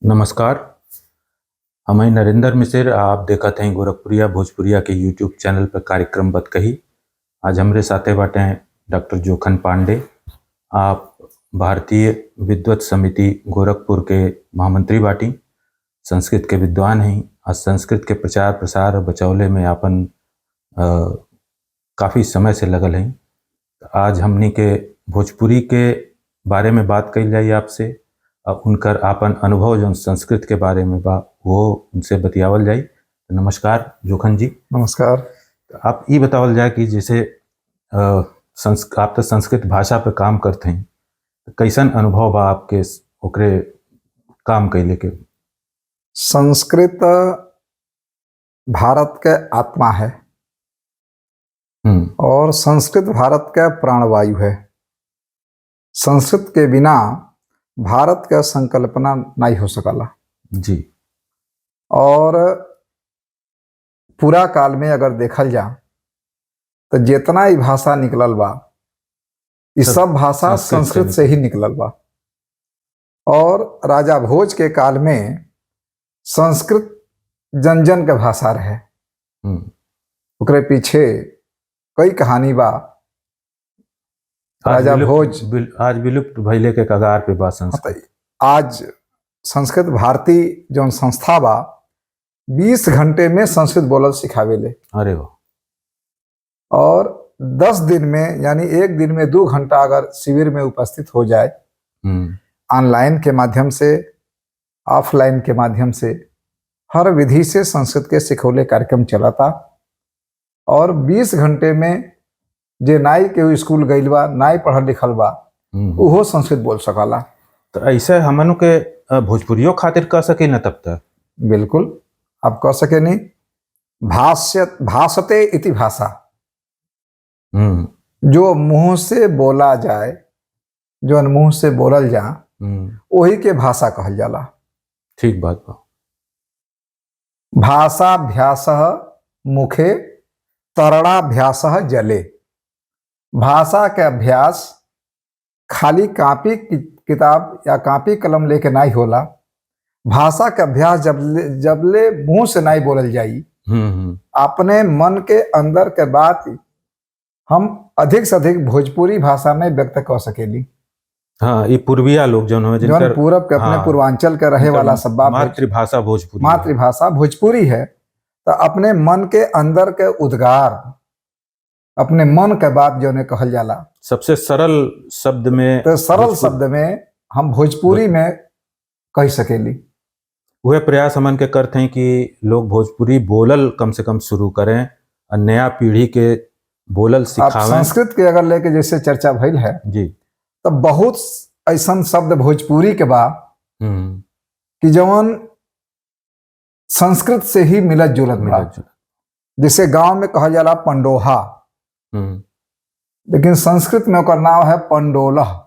नमस्कार। हम हैं नरेंद्र मिश्र। आप देखत हैं गोरखपुरिया भोजपुरिया के यूट्यूब चैनल पर कार्यक्रम बतकही। आज हमरे साथे बाटे हैं डॉक्टर जोखन पांडे। आप भारतीय विद्वत समिति गोरखपुर के महामंत्री बाटी, संस्कृत के विद्वान हैं और संस्कृत के प्रचार प्रसार और बचौले में आपन काफ़ी समय से लगल हैं। आज हमनी के भोजपुरी के बारे में बात कइल जाई आपसे और उनकर आपन अनुभव जो संस्कृत के बारे में बा वो उनसे बतियावल जाई। तो नमस्कार जोखन जी। नमस्कार। तो आप ये बतावल जाए कि जैसे आप तो संस्कृत भाषा पे काम करते हैं, तो कैसन अनुभव बा आपके ओकरे काम कैले के? संस्कृत भारत के आत्मा है और संस्कृत भारत का प्राणवायु है। संस्कृत के बिना भारत का संकल्पना नहीं हो सकला। जी। और पूरा काल में अगर देखल जा तो जितना ही भाषा निकलल बा, इस सब भाषा संस्कृत संस्कृत से ही निकलल बा। और राजा भोज के काल में संस्कृत जन जन के भाषा रहे। ओकरे पीछे कई कहानी बा। आज राजा विलुप्त भोज आज विलुप्त भइले के कगार पे बा संस्कृत। आज संस्कृत भारती जौन संस्था बा 20 घंटे में संस्कृत बोलल सिखावेले। अरे वाह। और 10 दिन में यानी एक दिन में 2 घंटा अगर शिविर में उपस्थित हो जाए, ऑनलाइन के माध्यम से, ऑफलाइन के माध्यम से, हर विधि से संस्कृत के सिखौले कार्यक्रम चलाता। और 20 घंटे में जे नाई के स्कूल गइल बा, नाई पढ़ल लिखल बा, उहो संस्कृत बोल सकला। तो ऐसे हमन के भोजपुरियो खातिर कह सके न तब तक? बिल्कुल आप कह सके नहीं। भाष्य भाषते इति भाषा, जो मुंह से बोला जाए, जो मुंह से बोलल जा, वही के भाषा कहल जाला। ठीक बात बा। भाषाभ्यास मुखे तरणाभ्यास जले। भाषा के अभ्यास खाली कापी किताब या कापी कलम लेके नहीं होला। भाषा के अभ्यास जबले मुंह से नहीं बोलल जाई, अपने मन के अंदर के बात हम अधिक से अधिक भोजपुरी भाषा में व्यक्त कर सकेली। हाँ, ये पूर्विया लोग जो हैं, जौन जिनकर पूरब के अपने पूर्वांचल के रहे जिनकर वाला सब बा, मातृभाषा भोजपुरी है। मातृभाषा भोजपुरी है, तो अपने मन के अंदर के उद्गार, अपने मन के बात जो ने कहल जाला, सबसे सरल शब्द में, तो सरल भोजपुरी- शब्द में हम भोजपुरी में कह सकेली। वह प्रयास हमन के करते हैं कि लोग भोजपुरी बोलल कम से कम शुरू करें और नया पीढ़ी के बोलल आप सिखावें। संस्कृत के अगर लेके जैसे चर्चा भइल है, जी। तो बहुत ऐसा शब्द भोजपुरी के बा कि जवन संस्कृत से ही मिलत जुलत बा। मिलत-जुलत। जैसे गांव में कहल जाला पंडोहा, लेकिन संस्कृत में ओकर नाम है पंडोलह।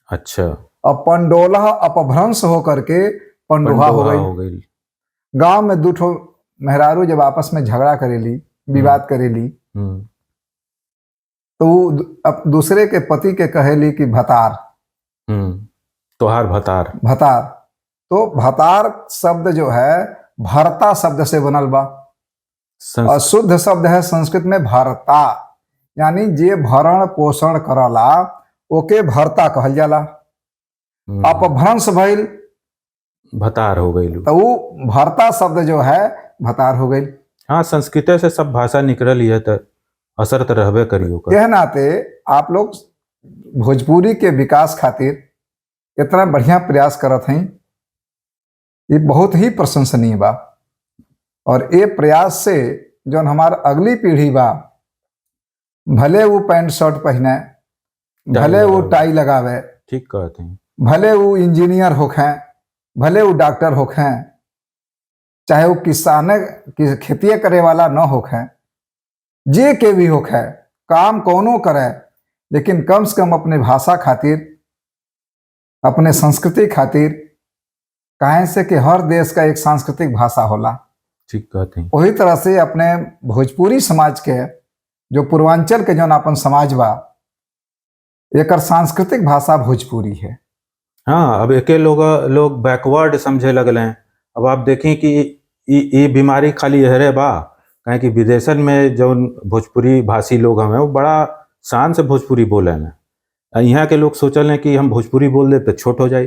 अच्छा। और पंडोलह अपभ्रंश होकर के पंडोहा हो गई। हो गई। गांव में दू ठो मेहरारू जब आपस में झगड़ा करेली, विवाद करेली, तो वो दूसरे के पति के कहेली कि भतार। तोहार भतार। भतार। तो भतार शब्द जो है भरता शब्द से बनल बा। और शुद्ध शब्द है संस्कृत में भरता, यानी जे भरण पोषण करला ओके भरता कहल जाला। अपभ्रंश भइल भतार हो गई। तो वो भरता शब्द जो है भतार हो गई। हाँ, संस्कृत से सब भाषा निकलल है तो असर तो रहबे करी ओकर। यह नाते आप लोग भोजपुरी के विकास खातिर इतना बढ़िया प्रयास करत हैं, ये बहुत ही प्रशंसनीय बा। और ये प्रयास से जौन हमार अगली पीढ़ी बा, भले वो पैंट शर्ट पहने, भले वो लगावे। टाई लगावे, ठीक कहते हैं, भले वो इंजीनियर होखें, भले वो डॉक्टर होखें, चाहे वो किसान की खेती करे वाला न होखें, जे के भी होखे, काम कोनो करे, लेकिन कम से कम अपने भाषा खातिर, अपने संस्कृति खातिर, काहे से कि हर देश का एक सांस्कृतिक भाषा होला। ठीक कहते हैं। वही तरह से अपने भोजपुरी समाज के जो पूर्वांचल के जौन अपन समाज बा, एकर सांस्कृतिक भाषा भोजपुरी है। हाँ, अब एके लोग लोग बैकवर्ड समझे लगल हैं। अब आप देखें कि ई बीमारी खाली एहरे बा, काहे कि विदेशन में जौन भोजपुरी भाषी लोग हमें वो बड़ा शान से भोजपुरी बोले हैं। यहाँ के लोग सोचल हैं कि हम भोजपुरी बोल दे तो छोट हो जाए।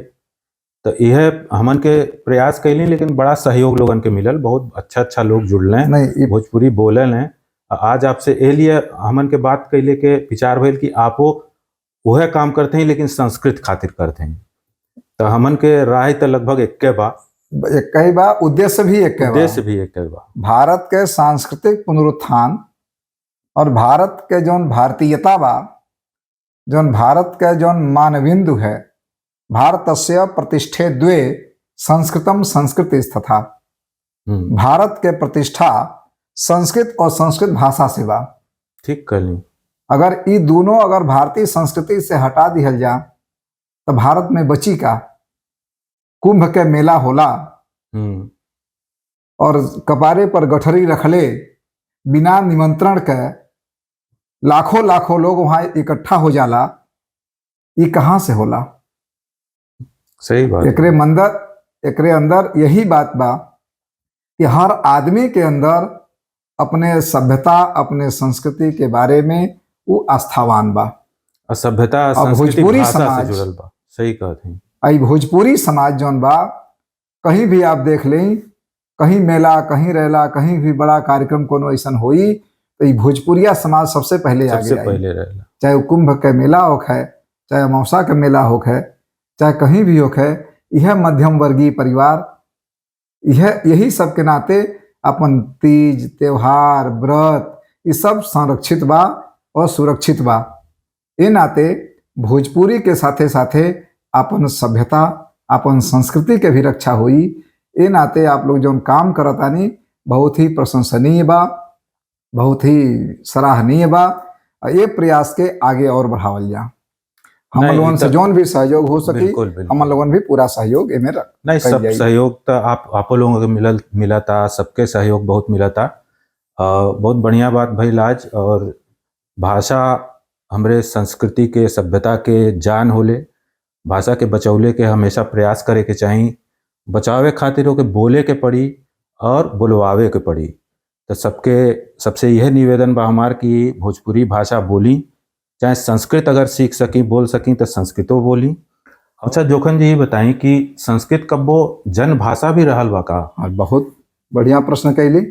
तो यह हमन के प्रयास कैली, लेकिन बड़ा सहयोग लोगन के मिलल, बहुत अच्छा अच्छा लोग जुड़ल हैं, नहीं ई भोजपुरी बोलल हैं। आज आपसे ए लिए हमन के बात कैले के विचार भइल कि आपो वह काम करते हैं लेकिन संस्कृत खातिर करते हैं, तो हमन के राय तो लगभग एक्के बा, एक कई बा, उद्देश्य भी एक बा। उद्देश्य भी एक्के बा। भारत के सांस्कृतिक पुनरुत्थान और भारत के जौन भारतीयता बा, जौन भारत के जौन मानविंदु है, भारतस्य प्रतिष्ठे द्वे संस्कृतम संस्कृति तथा। भारत के प्रतिष्ठा संस्कृत और संस्कृत भाषा से बा। ठीक कहली। अगर ई दोनों अगर भारतीय संस्कृति से हटा दिहल जा तो भारत में बची का? कुंभ के मेला होला और कपारे पर गठरी रखले बिना निमंत्रण के लाखों लाखों लोग वहां इकट्ठा हो जाला, ये कहाँ से होला? सही बात। एकरे मंदर एकरे अंदर यही बात बा कि हर आदमी के अंदर अपने सभ्यता अपने संस्कृति के बारे में वो आस्थावान बा। और सभ्यता संस्कृति भोजपुरी भाषा से समाज। जुड़ल बा। सही कहत हैं। आई भोजपुरी समाज जौन बा, कहीं भी आप देख लें, कहीं मेला कहीं रैला कहीं भी बड़ा कार्यक्रम कोनो ऐसन होई तो ई भोजपुरिया समाज सबसे पहले आगे सबसे आई। पहले रहेला। चाहे वो कुंभ के मेला होखे, चाहे अमावस्या के मेला होखे, चाहे कहीं भी होखे, यह मध्यम वर्गीय परिवार यह यही सब के नाते अपन तीज त्योहार व्रत ये सब संरक्षित बा और सुरक्षित बा। ए नाते भोजपुरी के साथे साथे अपन सभ्यता अपन संस्कृति के भी रक्षा हुई। ए नाते आप लोग जौन काम करतानी बहुत ही प्रशंसनीय बा, बहुत ही सराहनीय बा। और ये प्रयास के आगे और बढ़ावल जा। हम नहीं, लोगन से ई तो- जौन भी सहयोग हो सकी बिल्कुल बिल्कुल। हम लोगन भी पूरा सहयोग एमे रख नहीं, कइल सब जाई। सहयोग तो आप आपो लोगों के मिलल मिला था, सबके सहयोग बहुत मिला था। बहुत बढ़िया बात भइल आज। और भाषा हमरे संस्कृति के सभ्यता के जान होले, भाषा के बचौले के हमेशा प्रयास करे के चाही। बचावे खातिर ओके बोले के पड़ी और बोलवावे के पड़ी। तो सबके सबसे यह निवेदन बा हमार कि भोजपुरी भाषा बोली, चाहे संस्कृत अगर सीख सकी बोल सकी तो संस्कृतो बोली। अच्छा जोखन जी, ये बताई कि संस्कृत कब्बो जन भाषा भी रहल बा का? और बहुत बढ़िया प्रश्न कैली।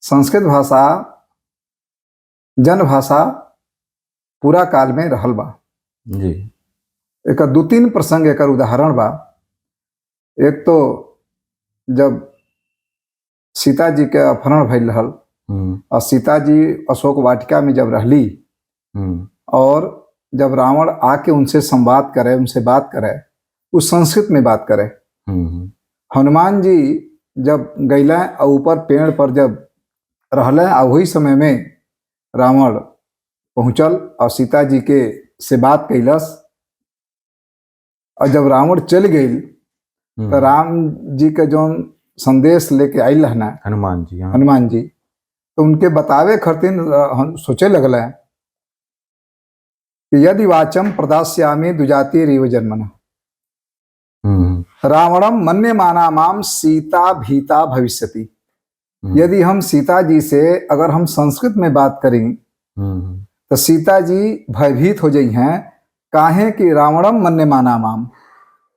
संस्कृत भाषा जन भाषा पूरा काल में रहल बा। जी। एकर दू तीन प्रसंग एकर उदाहरण बा। एक तो जब सीता जी के अपहरण भइल रहल और सीता जी अशोक वाटिका में जब रहली और जब रावण आके उनसे संवाद करे, उनसे बात करे, वो संस्कृत में बात करे। हनुमान जी जब गैला और ऊपर पेड़ पर जब रहले आ वही समय में रावण पहुंचल और सीता जी के से बात कैलस। और जब रावण चल गई तो राम जी के जौन संदेश लेके आयल रहना हनुमान जी, हाँ। हनुमान जी, तो उनके बतावे खातिर हम सोचे लगल है कि यदि वाचम प्रदास्यामि दुजाति रिव जन्मना रावणम मन्य माना माम सीता भीता भविष्यति। यदि हम सीता जी से अगर हम संस्कृत में बात करें तो सीता जी भयभीत हो जाई हैं, काहे कि रावणम मन्य माना माम,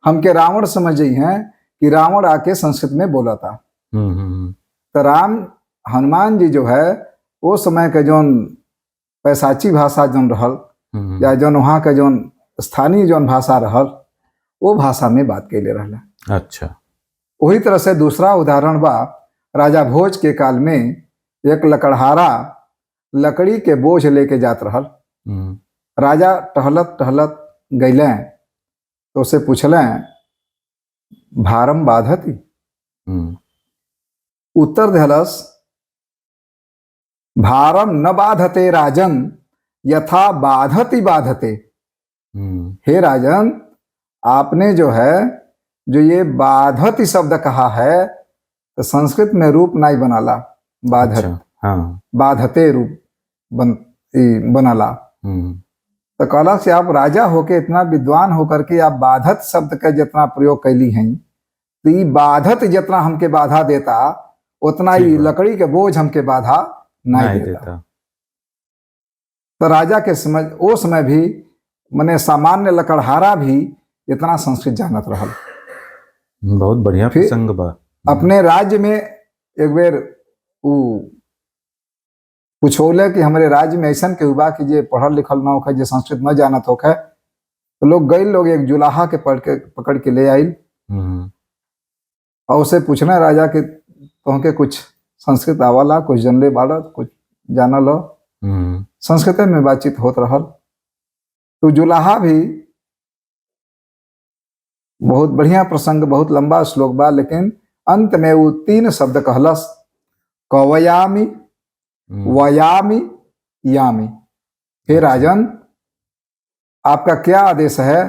हमके रावण समझ जाई हैं कि रावण आके संस्कृत में बोला था। तो राम हनुमान जी जो है वो समय के जौन पैसाची भाषा जौन रहल या जौन वहाँ के जौन स्थानीय जौन भाषा रहल वो भाषा में बात कैले रहला। अच्छा। वही तरह से दूसरा उदाहरण बा, राजा भोज के काल में एक लकड़हारा लकड़ी के बोझ लेके जात रहल। राजा टहलत टहलत गैले तो उसे पूछले भारम बाधती, उत्तर देहलस भारम न बाधते राजन यथा बाधति बाधते। हे राजन, आपने जो है जो ये बाधति शब्द कहा है तो संस्कृत में रूप नहीं बनाला बाधत। अच्छा, हाँ। बाधते रूप बनाला। तो कहला से आप राजा होके इतना विद्वान होकर के आप बाधत शब्द के जितना प्रयोग कैली हैं, तो ई बाधत जितना हमके बाधा देता उतना ठीक ही बा। लकड़ी के बोझ हमके बाधा नहीं नहीं देता। देता। तो राजा के समझ ओ समय भी मने सामान्य लकड़हारा भी इतना संस्कृत जानत रहल। बहुत बढ़िया फिर प्रसंग बा। अपने राज्य में एक बेर उ पूछौले कि हमारे राज्य में ऐसन केहू बा कि जे पढ़ल लिखल ना होखे, जे संस्कृत न जानत होखे। तो लोग गई, लोग एक जुलाहा के पढ़ के पकड़ के ले आइल और उसे पूछना राजा के तुहके कुछ संस्कृत आवाला, कुछ जनले बाड़ा, कुछ जानल हो? संस्कृत में बातचीत होत रहल। तो जुलाहा भी बहुत बढ़िया प्रसंग, बहुत लंबा श्लोक बा, लेकिन अंत में वो 3 शब्द कहलस, कवयामि वयामि यामि। हे राजन, आपका क्या आदेश है?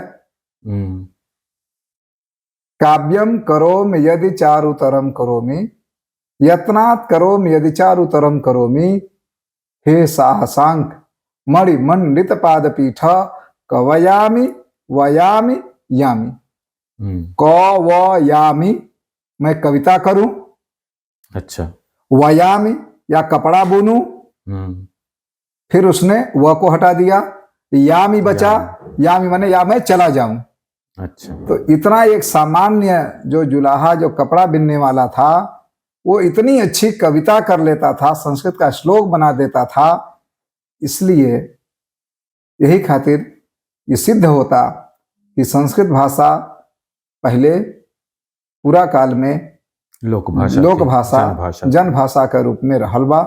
काव्यम करोमि यदि चारुतरम करोमि, यत्नात् करोमि यदि चारुतरम करोमि, हे साहसांक मणि मंडित पादपीठ कवयामि वयामि यामि। कवयामि मैं कविता करूं, अच्छा, वयामि या कपड़ा बुनूं, फिर उसने व को हटा दिया, यामी बचा, यामी माने या मैं चला जाऊं। अच्छा, तो इतना एक सामान्य जो जुलाहा जो कपड़ा बिनने वाला था वो इतनी अच्छी कविता कर लेता था, संस्कृत का श्लोक बना देता था। इसलिए यही खातिर ये सिद्ध होता कि संस्कृत भाषा पहले पूरा काल में लोक भाषा, लोक भाषा, भाषा, जन भाषा के रूप में रहल बा।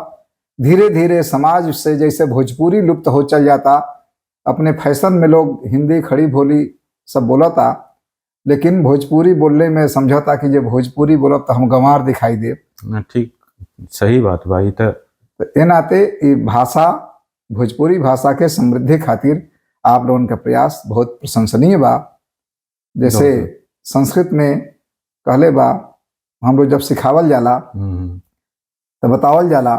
धीरे धीरे समाज से जैसे भोजपुरी लुप्त हो चल जाता, अपने फैशन में लोग हिंदी खड़ी बोली सब बोलता, लेकिन भोजपुरी बोलने में समझौता कि जे भोजपुरी बोलब तो हम गंवार दिखाई दे। ना, ठीक, सही बात भाई। तो ए नाते ये भाषा भोजपुरी भाषा के समृद्धि खातिर आप लोगन का प्रयास बहुत प्रशंसनीय बा। जैसे संस्कृत में कहले बा, हम लोग जब सिखावल जाला तो बतावल जाला,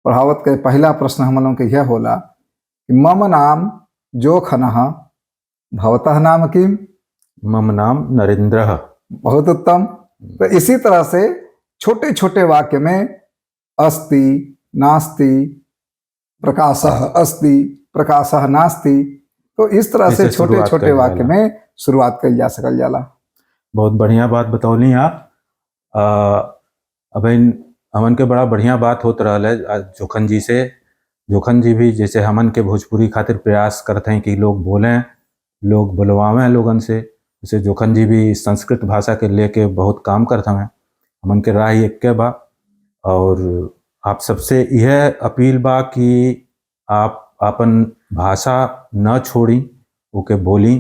पढ़ावत के पहला प्रश्न हम लोगन के यह होला कि मम नाम जोखनः भवतः नाम किम? मम नाम नरेंद्रः। बहुत उत्तम। तो इसी तरह से छोटे छोटे वाक्य में अस्ति नास्ति, प्रकाशः अस्ति प्रकाशः नास्ति, तो इस तरह से ऐसे छोटे शुरुआत छोटे कइल वाक्य जाला। में शुरुआत कइल जा सकल जाला। बहुत बढ़िया बात बतौली आप। अब हमन के बड़ा बढ़िया बात होत रहल है आज जोखन जी से। जोखन जी भी जैसे हमन के भोजपुरी खातिर प्रयास करते हैं कि लोग बोलें, लोग बुलवावें लोगन से, जैसे जोखन जी भी संस्कृत भाषा के लेके बहुत काम करते हैं। हमन के राह एक बा और आप सबसे यह अपील बा कि आप अपन भाषा न छोड़ी, ओके बोली।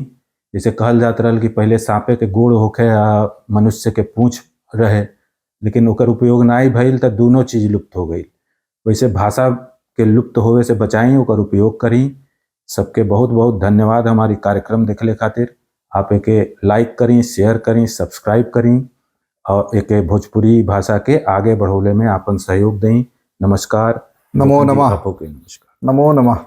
जैसे कहल जात रहल कि पहले सांपे के गोड़ होखे या मनुष्य के पूँछ रहे, लेकिन ओकर उपयोग नाई भइल तो दोनों चीज़ लुप्त हो गई। वैसे भाषा के लुप्त होवे से बचाई, ओकर उपयोग करी। सबके बहुत बहुत धन्यवाद हमारी कार्यक्रम देखले खातिर। आप एके लाइक करी, शेयर करी, सब्सक्राइब करी और एके भोजपुरी भाषा के आगे बढ़ोले में आपन सहयोग दें। नमस्कार। नमो नमः। आपो के नमस्कार। नमो नमः।